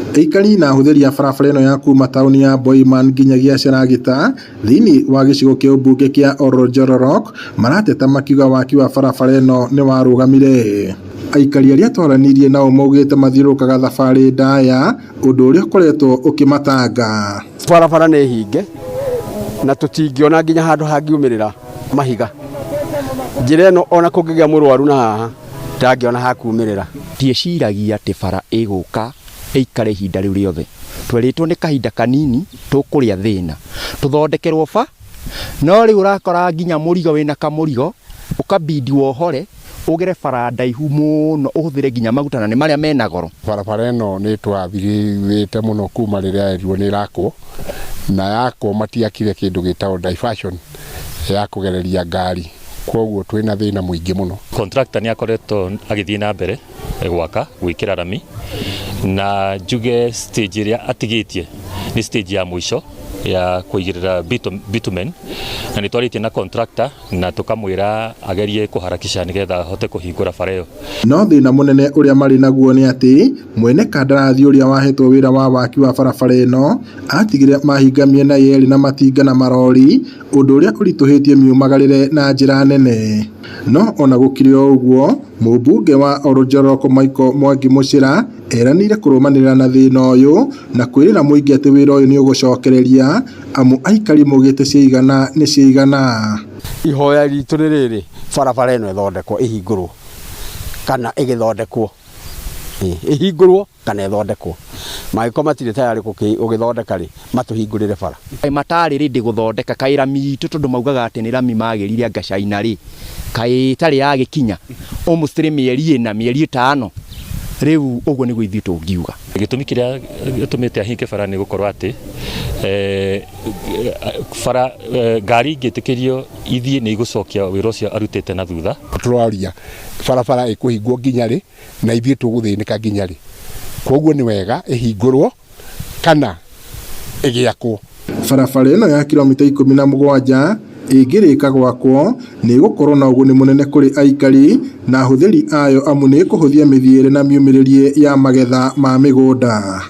Aikari na ahũthĩri a barabara ĩno ya kuma taũni ya Boiman nginyagia Sharagita thĩinĩ wa gĩcigo kĩa ũmbunge kĩa Oljororok marateta makiuga waki wa barabara ĩno nĩ warũgamire. Aikari arĩa twaranĩirie nao maugĩte mathiũrũrũkaga thabarĩ ndaya ũndũ ũrĩa ũkoretwo ũkĩmatanga. Barabara nĩ hinge na tũtingĩona nginya handũ hangiumĩrĩra mahiga. Njĩra ĩno ona kũngĩgĩa mũrwaru na haha ndangĩona ha kumĩrĩra. Ndieciragia atĩ bara ĩgũka ĩikare ihinda rĩu rĩothe. Twerĩtwo nĩ kahinda kanini tũkũrĩa thĩna tũthondekerwo ba, no rĩu ũrakora nginya mũrigo wĩna kamũrigo ũkabidi wohore ũgere bara ndaihu mũno ũhũthĩre nginya maguta na nĩ marĩa mena goro. Barabara ĩno nĩ ĩtwathirĩte mũno kuma rĩrĩa yerirwo nĩ ĩrakwo, na yakwo matiakire kĩndũ gĩtagwo diversion ya kũgereria ngari, kwoguo twĩna thĩna mũingĩ mũno. Contractor nĩ akoretwo agĩthiĩ na mbere gwaka gwĩkĩra rami na njuge stage ĩrĩa atigĩtie nĩ stage ya mũico ya kũigĩrĩra bitumen na nĩ twarĩtie na contractor na tũkamwĩra agerie kũharakisha nĩgetha ahote kũhingũra bara ĩyo. No thĩna mũnene ũrĩa marĩ naguo nĩ atĩ mwene kandarathi ũrĩa wahetwo wĩra wa waki wa barabara ĩno atigire mahinga mĩena yerĩ na matinga na marori ũndũ ũrĩa ũritũhĩtie miumagarĩre na njĩra nene. No ona gũkĩrĩ o ũguo, mũmbunge wa Oljororok Michael Mwangi Mũchira eranĩire kũrũmanĩrĩra na thĩna ũyũ na kwĩrĩra mũingĩ atĩ wĩra ũyũ nĩ ũgũcokereria amu aikari maugĩte ciaigana nĩ ciaigana. Ihoya ritũ nĩ rĩrĩ, barabara ĩno ĩthondekwo ĩhingũrwo kana ĩgĩthondekwo, ĩhingũrwo kana ĩthondekwo. Mangĩkorwo matirĩ tayarĩ gũgĩthondeka rĩ, matũhingũrĩre bara. Kaĩ matarĩ ready gũthondeka, kaĩ rami itũ tondũ maugaga atĩ nĩ rami magĩrire anga China rĩ, kaĩ ĩtarĩ yagĩkinya almost rĩ mĩeri ĩna, mĩeri ĩtano, rĩu ũguo nĩguo ithuĩ tũngiuga. Gĩtũmi kĩrĩa gĩtũmĩte ahinge bara nĩ gũkorwo atĩ bara ngari ingĩtĩkĩrio ithiĩ nĩ igũcokia wĩra ũcio arutĩte na thutha. Tũroria barabara ĩkũhingwo nginya rĩ na ithuĩ tũgũthĩnĩka nginya rĩ, koguo nĩ wega ĩhingũrwo kana ĩgĩakwo. Barabara ĩno ya kilomita 17 ĩngĩrĩka gwakwo nĩ ĩgũkorwo na ũguni mũnene kũrĩ aikari na ahũthĩri ayo amu nĩ ĩkũhũthia mĩthiĩre na miumĩrĩrie ya magetha ma mĩgũnda.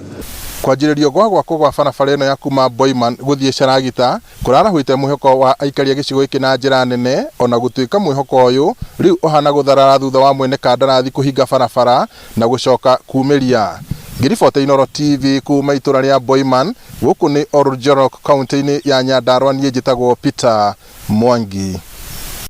Kwanjĩrĩrio gwa gwakwo gwa barabara ĩno ya kuma Boiman gũthiĩ Sharagita kũrarahũĩte mwĩhoko wa aikari a gĩcigo gĩkĩ na njĩra nene ona gũtuĩka mwĩhoko ũyũ rĩu ũhana gũtharara thutha wa mwene kandarathi kũhinga barabara na gũcoka kumĩria. Ngĩribota Inooro TV kuma itũra rĩa Boiman gũkũ nĩ Oljororok kaunti-inĩ ya Nyandarua niĩ njĩtagwo Peter Mwangi.